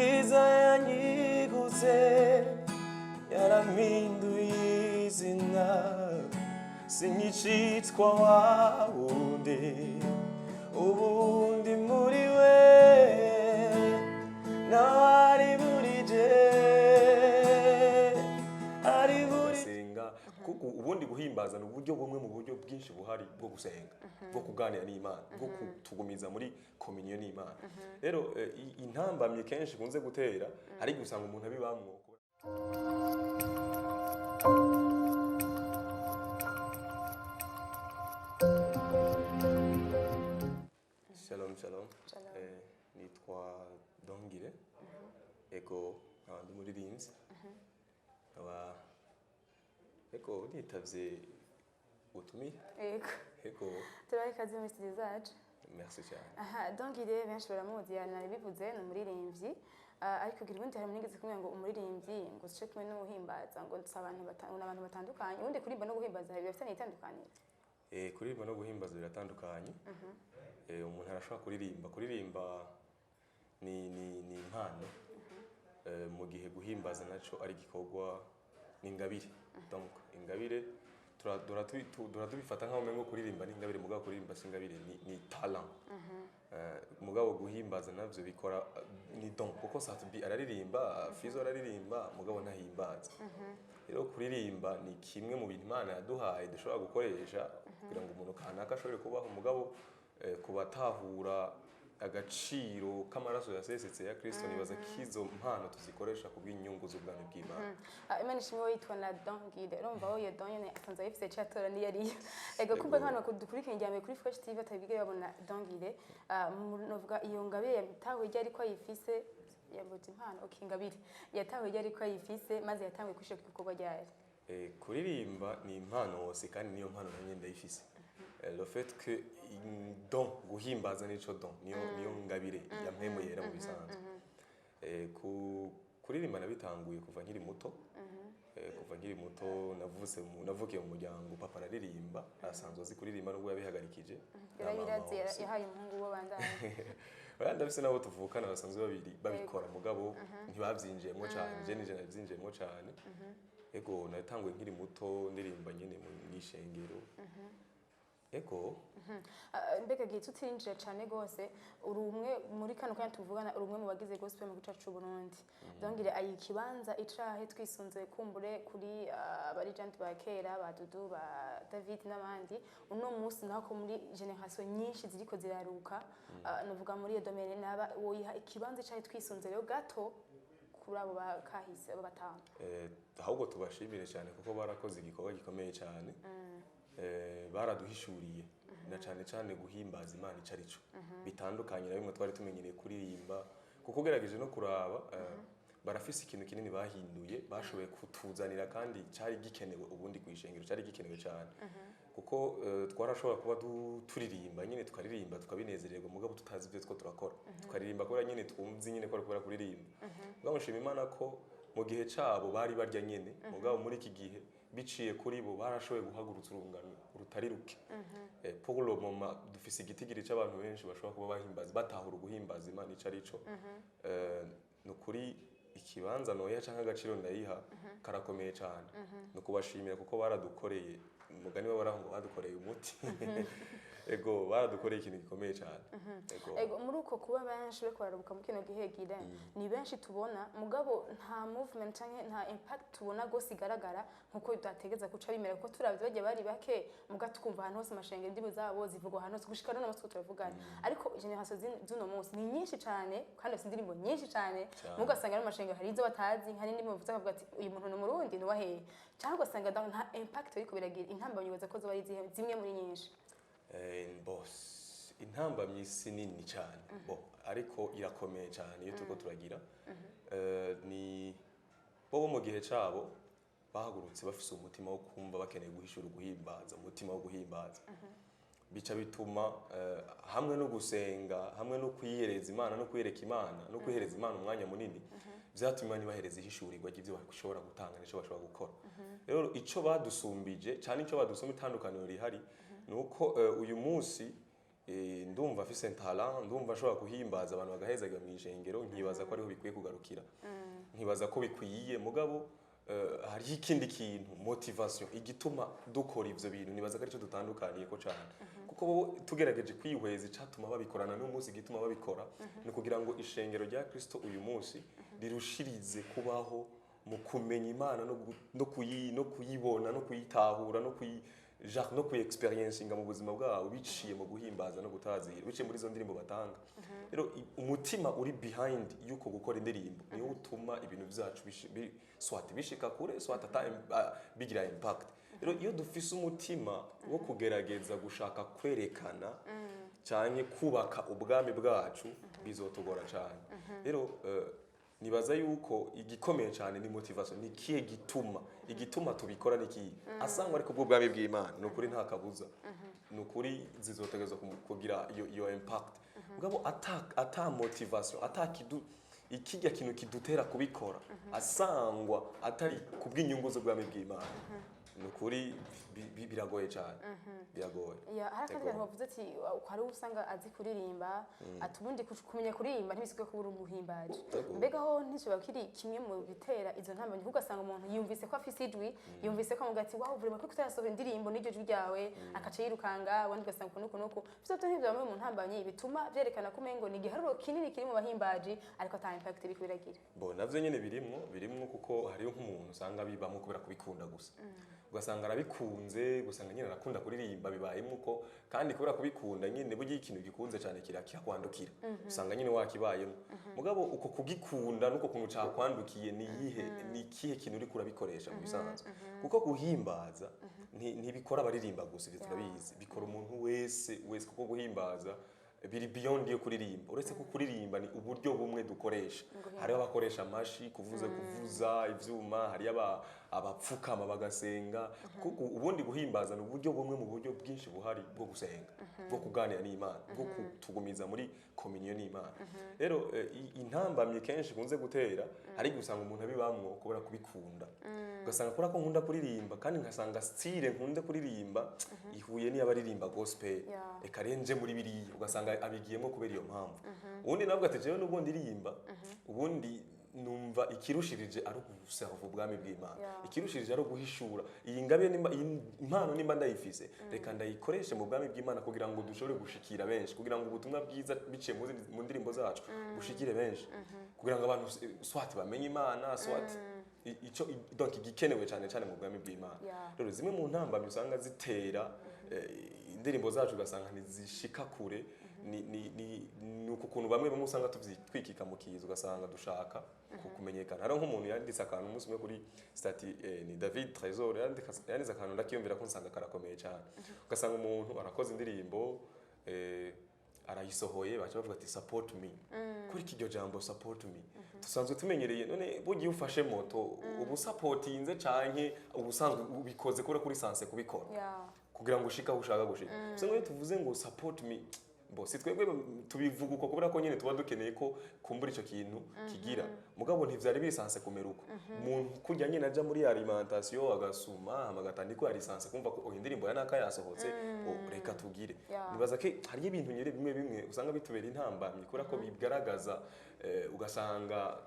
Umukiza yanyiguze, yarampinduye izina, sinkicitwa wa wundi, ubundi muri we nawe ari muri je, ari muri senga. Kuko ubundi guhimbaza ni uburyo bumwe mu buryo bwinshi buhari bwo gusenga, bwo kuganira n'Imana, bwo kutugumiza muri communion n'Imana. Rero intambamyi kenshi ikunze gutera hari igihe usanga umuntu abibamwo. Shalom, shalom. Shalom. Nitwa Dongire, ego, nkaba ndi umuririmbyi, nkaba ego nitavye ubutumire. Yego. Ego. Turaha ikaze muri studio zacu. Merci cyane. Aha, Dongire benshi baramuzi, yanabivuze, ni umuririmbyi. Ariko gira ubundi hari umuntu kumwe ngo umuririmbyi ngo sice kumwe n'ubuhimbaza, ngo si abantu ni abantu batandukanye. Ubundi kuririmba no guhimbaza bifitanye itandukaniro? Kuririmba no guhimbaza biratandukanye. Umuntu arashobora kuririmba. Kuririmba ni impano. Mu gihe guhimbaza naco ari igikorwa, ni ingabire. Donc ingabire duhora tubifata nk'aho umengo kuririmba ni ingabire, mugabo kuririmba si ingabire, ni talent. Mugabo guhimbaza navyo bikora ni don, kuko Sat-B araririmba, Fizo araririmba, mugabo ntahimbaza. Rero kuririmba ni kimwe mu bintu Imana yaduhaye dushobora gukoresha kugira ngo umuntu kanaka ashobore kubaho, mugabo kubatahura agaciro k'amaraso yasesetse ya Kristo, nibaza ko izo mpano tuzikoresha ku bw'inyungu z'ubwami bw'Imana. Imana ishimwe, yitwa na Dongire. Urumva wowe iyo Don nyene asanzwe ayifise, catora niyo ariyo. Ego, kumva nk'abantu badukurikirana igihe mbere kuri Fresh TV batabigera babona Dongire. Novuga iyo ngabire yatahuye ryari ko ayifise, yabuze impano, okay, ingabire yatahuye ryari ko ayifise, maze yatanguye kwishira ku gikorwa ryari? Kuririmba ni impano wose, kandi niyo mpano nanjye ndayifise. Le fait que don guhimbaza nico don, niyo ngabire ya mpemu yera mu bisanzwe. Kuririmba nabitanguye kuva nkiri muto. Kuva nkiri muto, navukiye mu muryango papa araririmba, asanzwe azi kuririmba nubwo yabihagarikije. Na mama Yarabiraze wose. Yahaye umuhungu we bandanye. Oya, ndafise nabo tuvukana basanzwe babiri babikora, mugabo ntibavyinjiyemwo cane. Je nije navyinjiyemwo cane. Ego, natanguye nkiri muto ndirimba nyene mw'ishengero. Ego. Mbega gihe tutirinjira cane gose, uri umwe muri kano kanya tuvugana, uri umwe mu bagize gospel mu gihugu cacu c'Uburundi. Dongire ayi ikibanza icahe twisunze kumbure kuri abarijenti ba kera, ba Dudu, ba David n'abandi, uno munsi naho ko muri generation nyinshi ziriko ziraruka, novuga muri iyo domaine naba woyiha ikibanza icahe twisunze rero gato kuri abo bakahise, abo batanu? Ahubwo tubashimire cyane kuko barakoze igikorwa gikomeye cyane. Baraduhishuriye na cyane cyane guhimbaza Imana ico ari cyo, bitandukanye na bimwe twari tumenyereye kuririmba, kuko ugerageje no kuraba barafise ikintu kinini bahinduye, bashoboye kutuzanira kandi cyari gikenewe. Ubundi ku ishengero cyari gikenewe cyane, kuko twarashobora kuba turirimba nyine, tukaririmba tukabinezererwa, mugabo tutazi ibyo two turakora, tukaririmba kubera nyine twumva nyine ko ari kubera kuririmba. Mugabo nshima Imana ko mu gihe cabo bari barya nyene, mugabo muri iki gihe biciye kuri bo barashoboye guhagurutsa urungano rutari ruke. Pour le moment dufise igitigiri c'abantu benshi bashobora kuba bahimbaza, batahura uguhimbaza Imana ico ari co. Ni ukuri ikibanza noya canke agaciro ndayiha karakomeye cane. Ni ukubashimira kuko baradukoreye umugani w'abaraho ngo badukoreye umuti. Ego, baradukoreye ikintu gikomeye cyane. Ego. Ego, muri uko kuba benshi bariko bararubuka muri kino gihe gira ni benshi tubona, mugabo nta movement canke nta impact tubona gose igaragara nkuko byategeza kuca bimera, kuko turavye bagiye bari bake, muga tukumva ahantu hose amashengero, indimi zabo zivugwa ahantu hose gushika none munsi turavugana. Ariko generation z'uno munsi ni nyinshi cane kandi bafite indirimbo nyinshi cane. Cane. Muga ugasanga no mu mashengero hari izo batazi, hari n'indimi bavuze bakavuga ati: "Uyu muntu ni Umurundi, ni uwahehe?" Cyangwa ugasanga nta impact biriko biragira. Intambamyi wibaza ko zoba ari izihe, zimwe muri nyinshi? Boss, intambamyi si nini cyane bo, ariko irakomeye cyane iyo turiko turagira. Ni bo mu gihe cabo bahagurutse bafise umutima wo kumva bakeneye guhishura guhimbaza, umutima wo guhimbaza bica bituma hamwe no gusenga, hamwe no kwiyereza Imana, no kwiyereka Imana, no kwihereza Imana umwanya munini, vyatumye Imana ibahereza ihishurirwa ry'ivyo bashobora gutanga n'ico bashobora gukora. Rero ico badusumbije cyane, ico badusumba, itandukaniro rihari ni uko uyu munsi Ndumva afise talent, ndumva ashobora guhimbaza abantu bagahezaga mu ishengero, nkibaza ko ariho bikwiye kugarukira, nkibaza ko bikwiye. Mugabo hariho ikindi kintu, motivation, igituma dukora ivyo bintu. Nibaza ko aricyo dutandukaniye ko cyane, kuko bo tugerageje kwihweza icatuma babikorana n'umunsi, igituma babikora ni ukugira ngo ishengero rya Kristo uyu munsi rirushirize kubaho mu kumenya Imana no kuyibona no kuyitahura no kuyi genre no kuyi-experiencinga mu buzima bwabo, biciye mu guhimbaza no gutazira, biciye muri izo ndirimbo batanga. Rero umutima uri behind y'uko gukora indirimbo niwo utuma ibintu byacu soit bishika kure, soit ata bigira impact. Rero iyo dufise umutima wo kugerageza gushaka kwerekana canke kubaka ubwami bwacu, bizotugora cyane. Rero nibaza yuko igikomeye cyane ni motivation, ni ikihe gituma, igituma tubikora ni ikihe. Asangwa ariko ubwo bwami bw'Imana, ni ukuri nta kabuza, ni ukuri zizotegerezwa kugira iyo impact. Mugabo ata motivation, ata kidu ikijya kintu kidutera kubikora, asangwa atari kubw'inyungu z'ubwami bw'Imana, ni ukuri biragoye cyane, biragoye. Ya, hari akandi Yego. kantu bavuze ati hari uwo usanga azi kuririmba, ati ubundi kumenya kuririmba ntibisigaye kuba uri umuhimbaje. Yego. Mbega ho ntikiba kiri kimwe mu bitera izo ntambamyi, kuko ugasanga umuntu yumvise ko afise ijwi, yumvise ko amuga ati: "Wow, vraiment, kuko utarasohora indirimbo n'iryo jwi ryawe?" Akaca yirukanga, abandi ugasanga uku n'uku n'uku. Ivyo byo ntivyaba mu ntambamyi bituma vyerekana ko umengo ni igiharuro kinini kiri mu bahimbaji, ariko ata impact biriko biragira? Bo navyo nyene birimwo, kuko hariyo nk'umuntu usanga bibamwo kubera kubikunda gusa, ugasanga arabikunze, ugasanga nyine arakunda kuririmba, bibayemo uko. Kandi kubera kubikunda nyine, burya iyo ikintu gikunze cyane kirakwandukira, usanga nyine wakibayemo. Mugabo uko kugikunda nuko kuntu cakwandukiye, ni iyihe, ni ikihe kintu uriko urabikoresha mu bisanzwe? Kuko guhimbaza ntibikora abaririmba gusa, ivyo turabizi, bikora umuntu wese wese, kuko guhimbaza biri beyond yo kuririmba. Uretse ko kuririmba ni uburyo bumwe dukoresha, hariho abakoresha amashi, kuvuza ivyuma, hariyo abapfukama bagasenga. Kuko ubundi guhimbaza ni uburyo bumwe mu buryo bwinshi buhari bwo gusenga, bwo kuganira n'Imana, bwo kutugumiza muri communion n'Imana. Rero intambamyi kenshi ikunze gutera, hari igihe usanga umuntu abibamwo kubera kubikunda, ugasanga kubera ko nkunda kuririmba, kandi nkasanga style nkunda kuririmba ihuye n'iy'abaririmba gospel, reka rero nje muri biriya, ugasanga abigiyemo kubera iyo mpamvu. Ubundi navuga ati: "Jewe nubwo ndirimba, ubundi numva ikirushirije ari uguserva ubwami bw'Imana, ikirushirije ari uguhishura iyi ngabire, nimba iyi impano nimba ndayifise, reka ndayikoreshe mu bwami bw'Imana kugira ngo dushobore gushikira benshi, kugira ngo ubutumwa bwiza biciye mu ndirimbo zacu bushikire benshi, kugira ngo abantu soit bamenye Imana, soit ico donc igikenewe cyane cyane mu bwami bw'Imana." Rero zimwe mu ntambamyi usanga zitera indirimbo zacu ugasanga ntizishika kure, ni uku kuntu bamwe bamwe usanga twikika mu kiza, ugasanga dushaka kumenyekana. Hariho nk'umuntu yanditse akantu umunsi umwe kuri statut, ni David Trésor, yanditse akantu ndakiyumvira ko nsanga karakomeye cyane. Ugasanga umuntu arakoze indirimbo, arayisohoye, baca bavuga ati: "Support me." Kuri iryo jambo "support me" dusanzwe tumenyereye, none burya iyo ufashe moto uba usapotinze, canke ubusanzwe ubikoze kubera kuri censé kubikora kugira ngo ushike aho ushaka gushika? Gusa ngo iyo tuvuze ngo "support me", bo si twebwe tubivuga uko kubera ko nyine tuba dukeneye ko kumbura ico kintu kigira, mugabo ntivyari biri censé kumera uko. Umuntu kurya nyine aja muri alimentation agasuma, hama agatandiko, yari censé kumva ko oh, indirimbo ya naka yasohotse, oh, reka tugire. Nibaza ko hariyo ibintu nyine bimwe bimwe usanga bitubera intambamyi, kubera ko bigaragaza ugasanga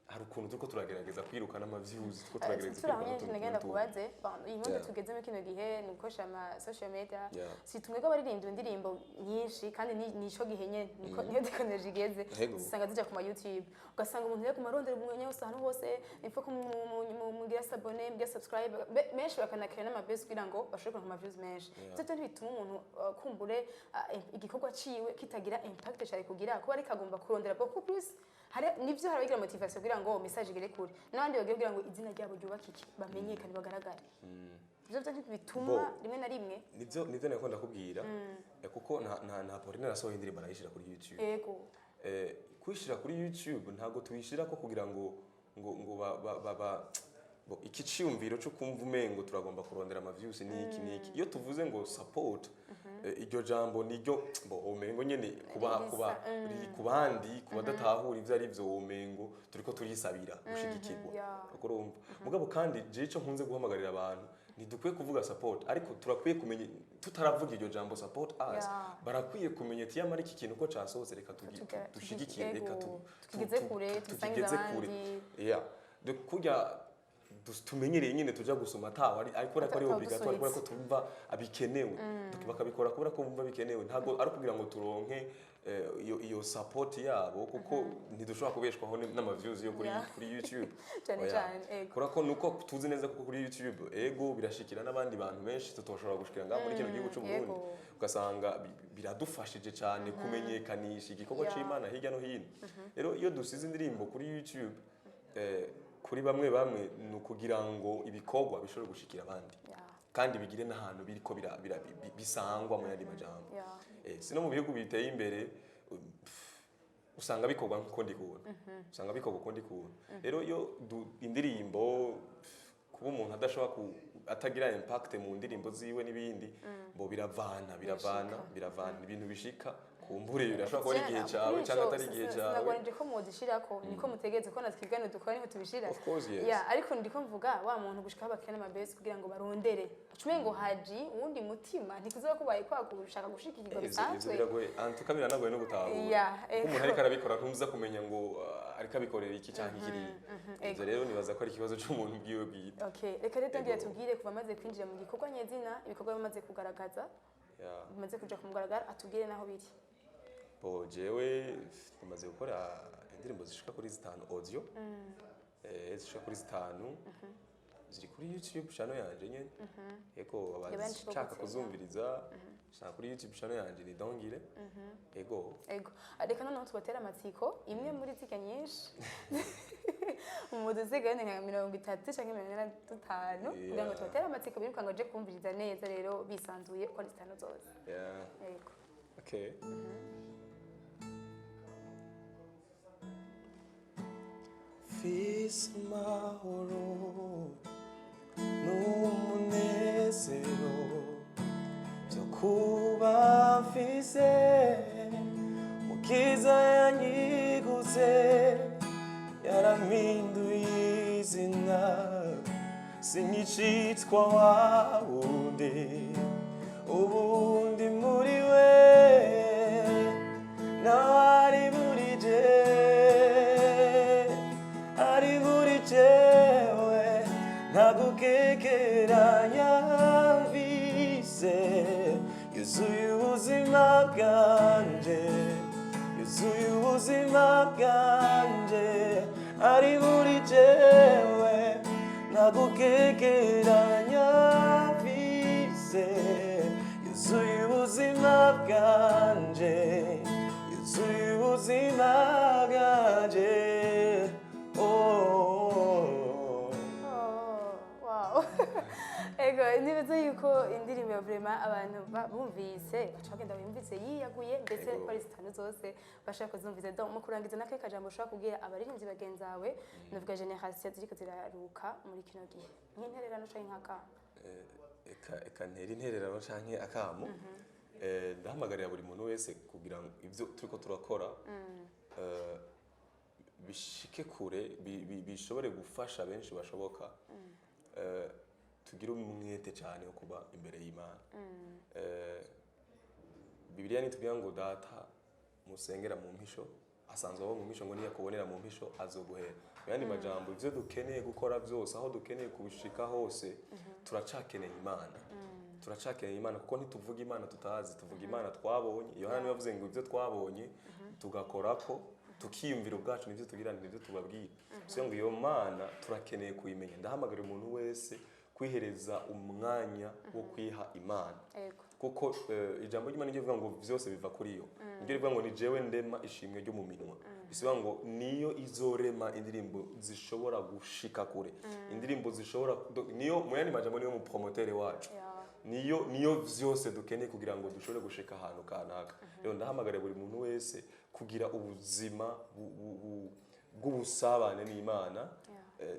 hari ukuntu turiko turagerageza kwirukana ama views, turiko turagerageza Turi aho kwirukana nyine, utuntu nagenda n'utundi. kubaze. Bon, iyi monde tugezemo kino gihe ni ugukoresha ama social media. Si tumwe abaririmbyi indirimbo nyinshi, kandi nico gihe nyene niko niyo tekinoloji igeze. Usanga zija ku ma YouTube, ugasanga umuntu yaguma arondera umwanya wose, ahantu hose nipfa ko mugira s'abonner, mugira subscribe. Menshi bakanakira n'ama base kugira ngo bashobore kuronka ama views menshi. Ivyo byo ntibituma umuntu kumbure igikorwa ciwe kitagira impact cyane, kugira kuba ariko agomba kurondera beaucoup plus? Hari nivyo, hari abagira motivation kugira ngo message igere kure, n'abandi bagira kugira ngo izina ryabo ryubakike, bamenyekane, bagaragare. Ivyo byo ntibituma rimwe na rimwe? Nivyo nako ndakubwira. Kuko nta Pauline arasohoye indirimbo arayishira kuri YouTube. Kuyishira kuri YouTube ntabwo tuyishira ko kugira ngo ba bo iki ciyumviro cyo kumva umengo turagomba kurondera ama views niki niki. Iyo tuvuze ngo support, iryo jambo niryo bo umengo nyene kuba Risa, kuba riri ku bandi, ku badatahura ivyo ari vyo, umengo turiko turisabira gushigikirwa. Uko urumva, mugabo kandi je ico nkunze guhamagarira abantu Ntidukwiye kuvuga support, ariko turakwiye kumenya, tutaravuga iryo jambo support us, barakwiye kumenya ati yamara iki kintu ko casohotse, reka dushigikire, reka tukigeze kure, tugisangize tukigeze kure. abandi. Yeah. Kurya tumenyereye nyine tuja gusoma atawe ariko kubera ko ari Atawe obligatoire, kubera ko udusunitse. tumva abikenewe. Bakabikora kubera ko bumva bikenewe, ntabwo ari ukugira ngo turonke iyo support yabo, kuko ntidushobora kubeshwaho n'ama views yo kuri kuri YouTube. Cyane. Oya. Cyane, ego. Kubera ko nuko tuzi neza ko kuri YouTube, ego, birashikira n'abandi bantu benshi tutoshobora gushikira ngaha muri kino gihugu cy'u Burundi, ugasanga biradufashije cyane kumenyekanisha igikorwa c'Imana hirya no hino. Rero iyo dusize indirimbo kuri YouTube, kuri bamwe bamwe ni ukugira ngo ibikorwa bishobore gushikira abandi kandi bigire n'ahantu biriko bisangwa mu yandi majambo. Si no mu bihugu biteye imbere, usanga bikorwa nk'uko ndi kubona, usanga bikorwa uko ndi kubona. Rero iyo indirimbo, kuba umuntu adashobora atagira impact mu ndirimbo ziwe n'ibindi, bo biravana biravana ibintu bishika, kumbure birashobora kuba ari igihe cyawe cyangwa atari igihe cyawe. Sinagwanije ko muzishirako, niko mutegetse ko natwe ibiganiro dukora niho tubishira. Of course, yes. Yeah, ariko ndiko mvuga wa muntu gushika aho bakena amabesi kugira ngo barondere ucume ngo haji uwundi mutima ntikuzoba kubaye kwagushaka gushikirwa Ivyo bisanzwe. Biragoye antuka, biranagoye no gutahura, kuko umuntu ariko arabikora ntuza kumenya ngo ariko abikorera iki canke kiriya. Ivyo rero nibaza ko ari ikibazo c'umuntu bwiwe bwite. Okay, reka rero tongera Ego. tubwire kuva amaze kwinjira mu gikorwa nyezina, ibikorwa bimaze kugaragaza, bimaze kuja ku mugaragaro, atubwire naho biri. Bo jewe tumaze gukora indirimbo zishika kuri 5 audio, zishika kuri 5 ziri kuri YouTube channel yanje nyene. Ego, Yabanditse abashaka gute? kuzumviriza, shaka kuri YouTube channel yanje ni Dongire. Ego. Ego, reka noneho tubatere amatsiko imwe muri zirya nyinshi mu dusigaye nka 30 canke 45 kugira ngo tubatere amatsiko biruka ngo baje kumviriza neza rero bisanzuye uko ari 5 zose. Ego. Okay. Fise amahoro n'umunezero byo kuba mfise Mukiza yanyiguze, yarampinduye izina, sinkicitwa wa wundi, ubundi muri we nawe ari muri je, ari muri jewe, ntagukekeranya mvise, yuzuye ubuzima bwanje, yuzuye ubuzima bwanje, ari muri jewe, ntagukekeranya mvise, yuzuye ubuzima bwanje, yuzuye ubuzima bwanje, oh. Oh, wow. Ego, nibaza yuko indirimbo ya vraiment abantu bumvise baca bagenda bumvise yiyaguye ndetse ko ari 5 zose bashaka kuzumvise. Donc mu kurangiza, nakahe kajambo ushobora kubwira abaririmbyi bagenzi bawe, nuvuga génération ziriko ziraruka muri kino gihe, nk'intererano canke nk'akamo? Eka ntera intererano canke akamo. Ndahamagarira buri muntu wese kugira ngo ibyo turiko turakora bishike kure, bishobore gufasha benshi bashoboka. Tugire umwete cyane wo kuba imbere y'Imana. Bibiliya nitubwira ngo Data musengera mu mpisho asanzwe aba mu mpisho, ngo niyakubonera mu mpisho azoguhera. Mu yandi majambo, ivyo dukeneye gukora byose, aho dukeneye kubishika hose, turacakeneye Imana, turacakeneye Imana, kuko ntituvuga Imana tutazi, tuvuga Imana twabonye. Yohana niwe yavuze ngo ibyo twabonye tugakorako tukiyumvira ubwacu nibyo tugira, nibyo tubabwira. So ngo iyo Mana turakeneye kuyimenya. Ndahamagarira umuntu wese kwihereza umwanya wo kwiha Imana, kuko ijambo ry'Imana rivuga ngo vyose biva kuri yo. Niryo rivuga ngo ni jewe ndema ishimwe ryo mu minwa, bisobanura ngo niyo izorema indirimbo zishobora gushika kure, indirimbo zishobora niyo, mu yandi majambo, niyo mu promoteur wacu, niyo vyose dukeneye kugira ngo dushobore gushika ahantu kanaka. Rero ndahamagarira buri muntu wese kugira ubuzima bw'ubusabane n'Imana.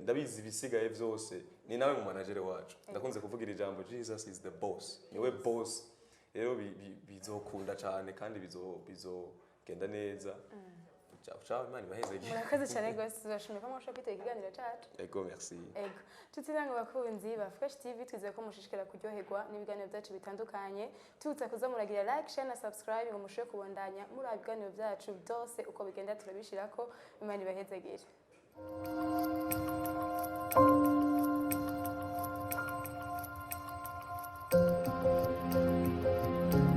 Ndabizi ibisigaye byose ni nawe mu manager wacu. Ndakunze kuvuga iri jambo: Jesus is the boss, niwe boss. Rero bizokunda cyane kandi bizogenda neza. Ciao ciao, Imana ibahezegere. Murakoze cyane rwose, tuzashimira ko mwashobora kwitaba ikiganiro cyacu. Ego, merci. Ego, nshuti namwe bakunzi ba Fresh TV, twizeye ko mushishikara kuryoherwa n'ibiganiro byacu bitandukanye. Tubutsa kuza muragira like, share na subscribe ngo mushobore kubandanya muri ibiganiro byacu byose uko bigenda turabishirako. Imana ibahezegere.